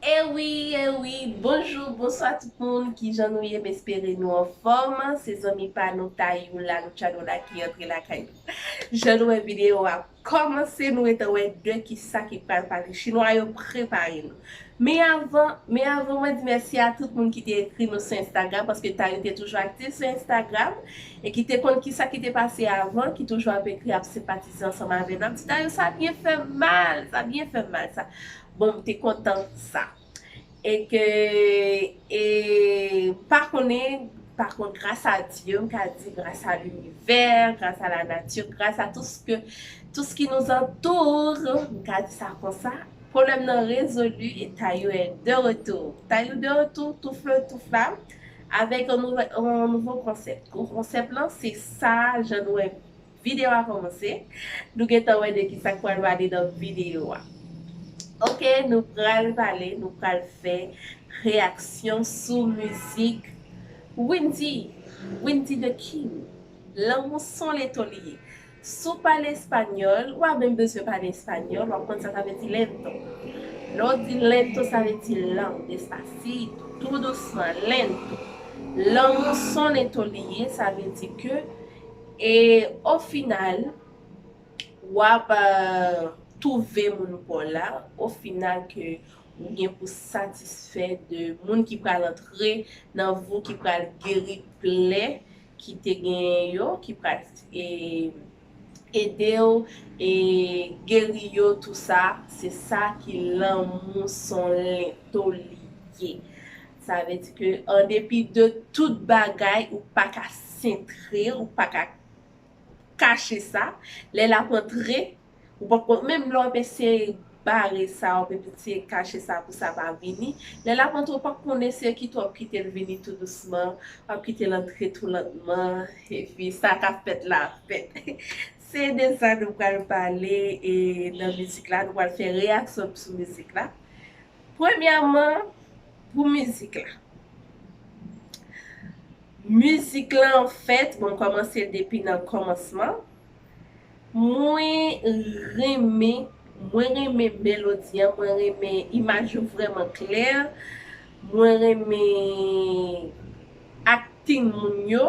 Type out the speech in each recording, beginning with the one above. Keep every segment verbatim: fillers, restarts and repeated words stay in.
E wi, e wi, bonjou, bonswa tout moun, kijan nou ye? M espere nou anfòm. Se zanmi pa nou Tayou la, nou tchado la ki antre lakay nou. Jan nou wè videyo a kòmanse, nou gentan wè de kisa ki pral pale. Chinwa yo prepare nou. Men avan, men avan mwen di mèsi a tout moun ki te ekri nou sou Instagram, paske Tayou te toujou aktif sou Instagram, e ki te konn kisa ki te pase avan, ki toujou ap ekri, ap senpatize ansanm avè nou. Ap di Tayou, sa byen fè m mal, sa byen fè m mal, sa. Bon, m te kontan sa. E ke, e, pa konnen, pa kont, gras a Dye, m ka di gras a linivè, gras a la nati, gras a tout ce que, tout ce qui nous entoure, m ka di sa konsa, pwoblèm nan rezoli e Tayou est de retour. Tayou de retour, tout feu, tout flamme, avec un nouvel, un nouveau concept. Konsèp lan, se sa, jan nou wè videyo a kòmanse. Nou gentan wè de kisa k pral pale nan videyo a. Ok, nou pral pale, nou pral fè reyaksyon sou mizik Windy, Windy the King. Lanmou s on leto li ye. Si w pale espanyòl, w a menm bezwen pale espanyòl, w ap konn sa sa vle di lento. Lè w di lento, sa vle di lan, despacito, tou dousman, lento. Lanmou s on leto li ye, sa vle di ke, e o final, w ap, eh, twouve moun pa w la, o final ke ou gen pou satisfè de moun ki pral antre nan vi w, ki pral geri plè ki te genyen yo, ki pral, e, ede w, e, geri yo, tou sa, se sa ki lanmou s on leto li ye. Sa vle di ke, an depi de tout bagay, ou pa ka sentre, ou pa ka kache sa. Lè l ap antre, ou poko, menm lè w ap eseye bare sa, w ap eseye kache sa pou sa pa vini. Lè l ap antre, ou poko konnen se kite w ap kite l vini tou dousman, w ap kite l antre tou lantman, epi sa k ap fèt la ap fèt. Se de sa nou pral pale, e nan mizik la, nou pral fè reyaksyon sou mizik la. Premyèman, pou mizik la. Mizik la, anfèt, bon, m kòmanse depi nan kòmansman. Mwen renmen, mwen renmen melodi an, mwen renmen imaj yo vrèman klè, mwen renmen akting moun yo,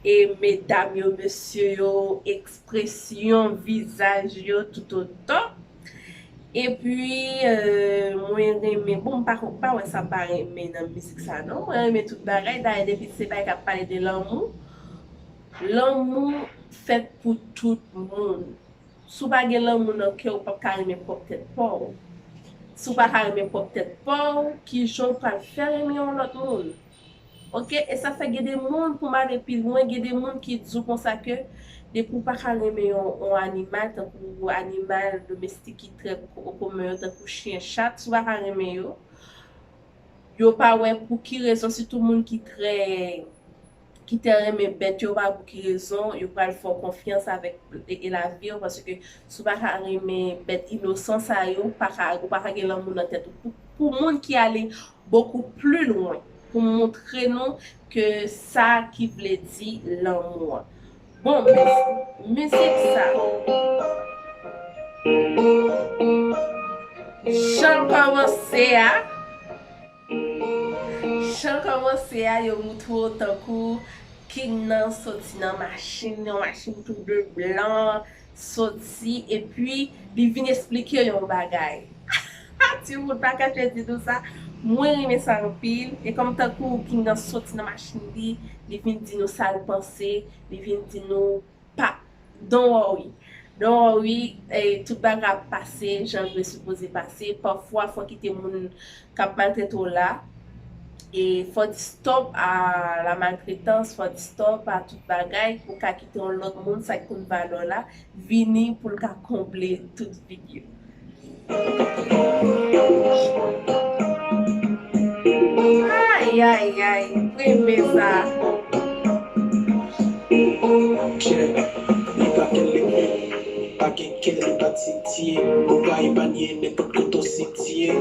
e medam yo, mesye yo, ekspresyon vizaj yo, toutotan. Epi, eh, mwen renmen, bon, m pa, pa wè sa m pa renmen nan mizik sa, non. Mwen renmen tout bagay, dayè, depi se bagay k ap pale de lanmou, lanmou fèt pou tout moun. Si w pa gen lanmou nan kè w, ou p ap ka renmen pwòp tèt pa w. Si w pa ka renmen pwòp tèt pa w, kijan w pral fè renmen yon lòt moun? Ok, e sa fè gen de moun, pou m ale pi lwen, gen de moun ki di w konsa ke depi w pa ka renmen yon, yon animal, tankou animal domestik ki trè ko-, komen yo, tankou chen, chat, si w pa ka renmen yo, yo pa wè pou ki rezon, sitou moun ki trè, ki trè renmen bèt yo, pa pou ki rezon, yo pral fè w konfyans avèk e, e lavi w, paske si w pa ka renmen bèt inosan sa yo, ou pa ka, ou pa ka gen lanmou nan tèt ou. Pou, pou moun ki ale beaucoup plus loin, pou montre nou ke sa ki vle di lanmou an. Bon, miz-, mizik sa. Jan l kòmanse a, jan l kòmanse a, yo moutre w tankou King nan soti nan machin, yon machin tou de blan, soti, epi li vin esplike yon bagay. Timoun, pa kache di nou sa. Mwen renmen sa anpil. E kòm tankou King nan soti nan machin li, li vin di nou sa l panse, li vin di nou pa, don't worry. Don't worry, e, tout bagay ap pase jan l dwe sipoze pase. Pafwa, fò kite moun k ap maltrete w la. E fò di stop a la maltretans, fò di stop a tout bagay pou w ka kite yon lòt moun, sa ki konn valè w la, vini pou l ka konble tout vid yo. Ay, ay, ay, renmen sa. Li pa gen limit, pa gen kè, li pa titye, ou pa epanye nenpòt kote w sitiye.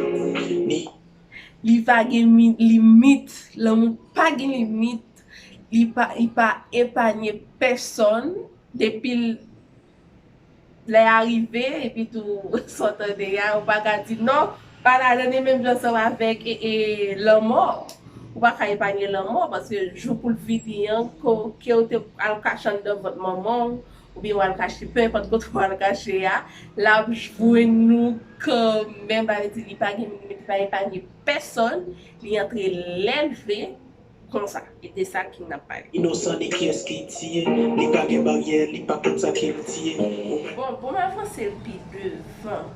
Ni Li pa gen mi-, limit, lanmou pa gen limit, li pa, li pa epanye pèsòn, depi l, lè a rive, epi tou, sa w tande a, ou pa ka di non, Pa ladan li menm jan ansanm avèk e, e, lanmò. Ou pa ka epanye lanmò, paske jou pou l vini an, ke, ke w te al kache anndan vant manman w, oubyen w al kache, pe enpòt kote w al kache a, l ap jwenn nou kanmenm. Sa vle di li pa gen, li pa epanye pèsòn, li antre lè l vle, konsa. E de sa King ap pale. Inosan de kiyès ki tiye, li pa gen baryè, li pa konn sa ki l tiye. Bon, bon, m avanse l pi devan.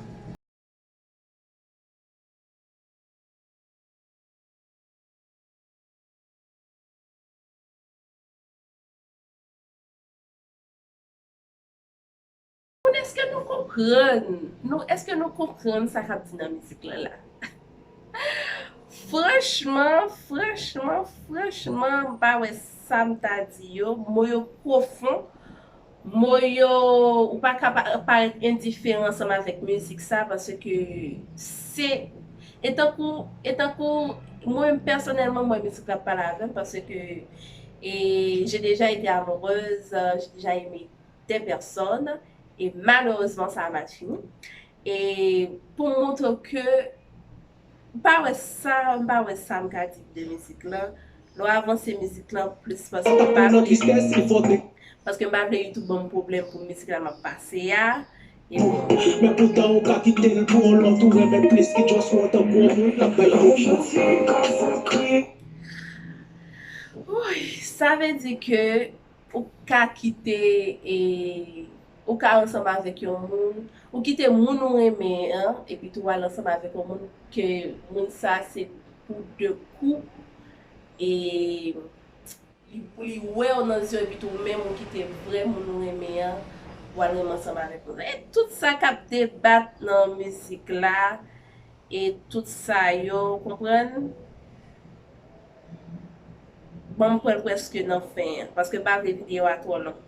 Moun, èske nou konprann? Nou, èske nou konprann sa k ap di nan mizik lan la? Franchman, franchman, franchman, m pa wè sa m ta di yo. Mo yo pwofon. Mo yo, ou pa ka pa, parèt endiferan ansanm avèk mizik sa, paske se, e tankou, e tankou, mwen menm pèsonèlman, mwen mizik la ap pale avè m, paske, e, j'ai déjà été amoureuse, euh, j'ai déjà aimé des personnes, et malheureusement, ça a mal fini. E pou m montre w ke m pa wè sa, m pa wè sa m ka di de mizik lan. Lè w avanse mizik lan plis, paske m pa vle, paske m pa vle YouTube ban m pwoblèm pou mizik la m ap pase a. E bon. Men poutan ou ka kite l pou yon lòt ou renmen plis ki just want a gwo moun l ap bay yon chans. Wouy, sa vle di ke ou ka kite, e, ou ka ansanm avèk yon moun, ou kite moun ou renmen an, epi tou w al ansanm avèk yon moun ke moun sa se pou de kou, e li, li wè w nan zye w, epi tou ou menm ou kite vrè moun ou renmen an, w al renmen ansanm avèk moun. E tout sa k ap debat nan mizik la, e tout sa yo, ou konprann? Ban m pran l prèske nan fen an, paske m pa vle videyo a twò long.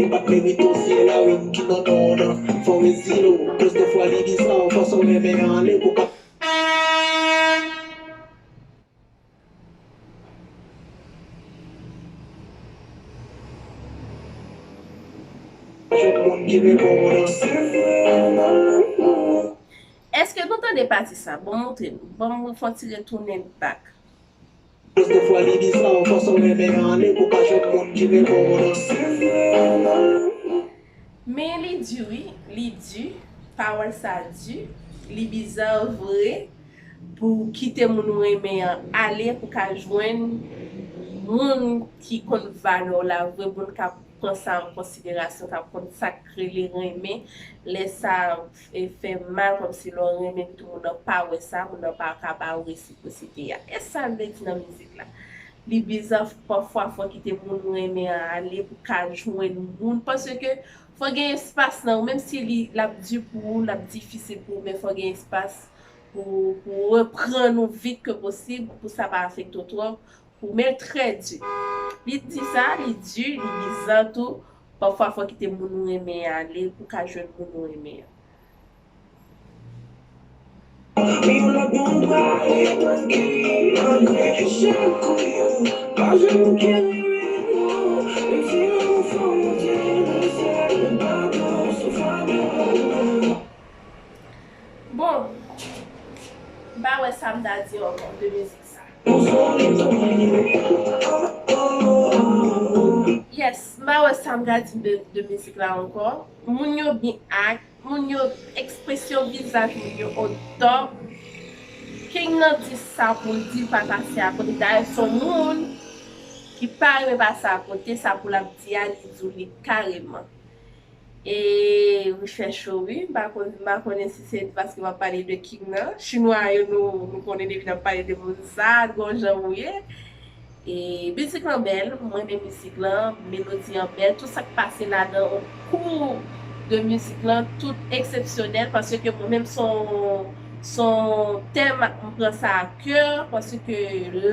Li pa t merite w, se lawin ki nan non w nan. Fò w rezile w, koz dèfwa li bizarre, fason w renmen an ale pou ka. Jwenn moun ki reponn ou nan. Èske nou tande pati sa? Bon, montre nou. Ban m fè yon ti retounen back. Plis de fwa li bizarre, fason w renmen ale pou ka jwenn moun ki reponn ou nan. Men li di wi, li di, pawòl sa di, li bizarre vre pou kite moun ou renmen an ale pou ka jwenn moun ki konn valè w la vre, moun k ap pran sa an konsiderasyon, k ap konn sa k rele renmen. Lè sa e fè mal, kòmsi lè w renmen epi tou moun nan pa wè sa, moun nan pa ka ba w resipwosite a. E sa l vle di nan mizik la. Li bizarre, pafwa fò w kite moun ou renmen an ale pou ka jwenn moun, paske fò gen espas nan ou, menm si li, l ap di pou ou, l ap difisil pou ou, men fò gen espas pou, pou reprann ou vit ke posib, pou sa pa afekte w twòp, pou, men l trè di. Li di sa, li di, li bizarre tou. Pafwa fò w kite moun ou renmen an ale pou ka jwenn moun ou renmen an. Bon, m pa wè sa m ta di ankò de mizik sa. Yes, m pa wè sa m ka di de, de mizik la ankò. Moun yo byen ak, moun yo, ekspresyon vizaj moun yo o top. King nan di sa pou l di, l pa pase akote. Dayè, se yon moun ki pa renmen pase akote, sa pou l ap di a, li di w li kareman. E wi, fè cho wi. M pa konn, m pa konnen si se paske m ap pale de King nan. Chinwa yo, nou, nou konnen depi n ap pale de moun sa, gon jan ou ye. E mizik lan bèl, mwen renmen mizik lan, melodi an bèl, tout sa k pase ladan, o kou de mizik lan, tout eksepsyonèl, paske mwen menm se yon, se yon tèm m pran sa a kè, paske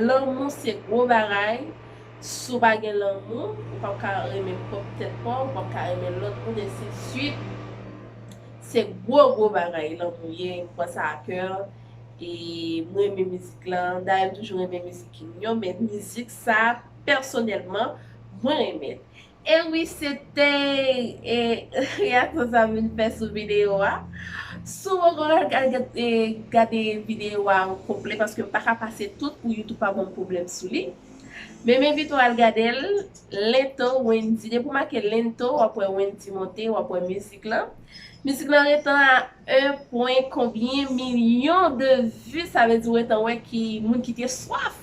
lanmou se gwo bagay. Si w pa gen lanmou, ou p ap ka renmen pwòp tèt pa w, ou p ap ka renmen lòt moun, ensidswit. Se gwo, gwo bagay lanmou ye, m pran sa a kè. E m renmen mizik lan. Dayè, m toujou renmen mizik King yo, men mizik sa, pèsonèlman, mwen renmen l. E wi, se te, e, reyaksyon sa m vin fè sou videyo a. Si w poko al gade videyo a o konplè, paske m pa ka pase tout pou YouTube pa ban m pwoblèm sou li. Men m envite w al gade l, Lento Wendyy. Depi w make Lento, w ap wè Wendyy monte, w ap wè mizik lan. Mizik lan gentan a en pwen konbyen milyon de vi, sa vle di w gentan wè ki moun ki te swaf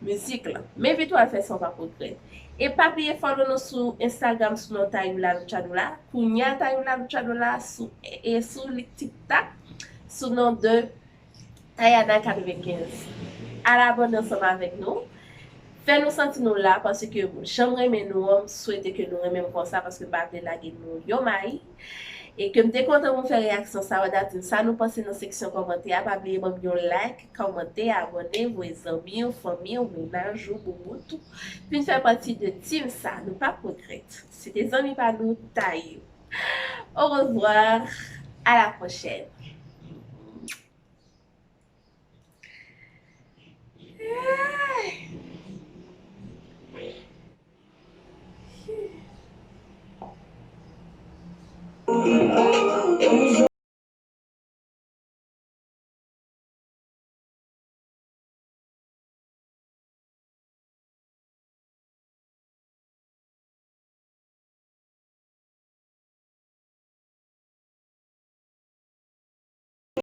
mizik lan. M envite w al fè sa, w p ap regrèt. E pa bliye follow nou sou Instagram sou non Tayou La Luchadora. Kounya Tayou La Luchadora sou, e sou TikTok sou non de Tayana katrevenkenz. Al abòne ansanm avèk nou. Fè nou santi nou la, paske jan m renmen nou an, m swete ke nou renmen m konsa, paske m pa vle lage nou yon may. E ke m te kontan pou m fè reyaksyon sa, w a di m sa nou panse nan seksyon kòmantè a. Pa bliye ban m yon like, kòmante, abòne, voye zanmi w, fanmi w, mennaj ou, boubout ou. Vin fè pati de team sa, nou p ap regrèt. Se te zanmi pa nou, Tayou. Au revoir, à la prochaine.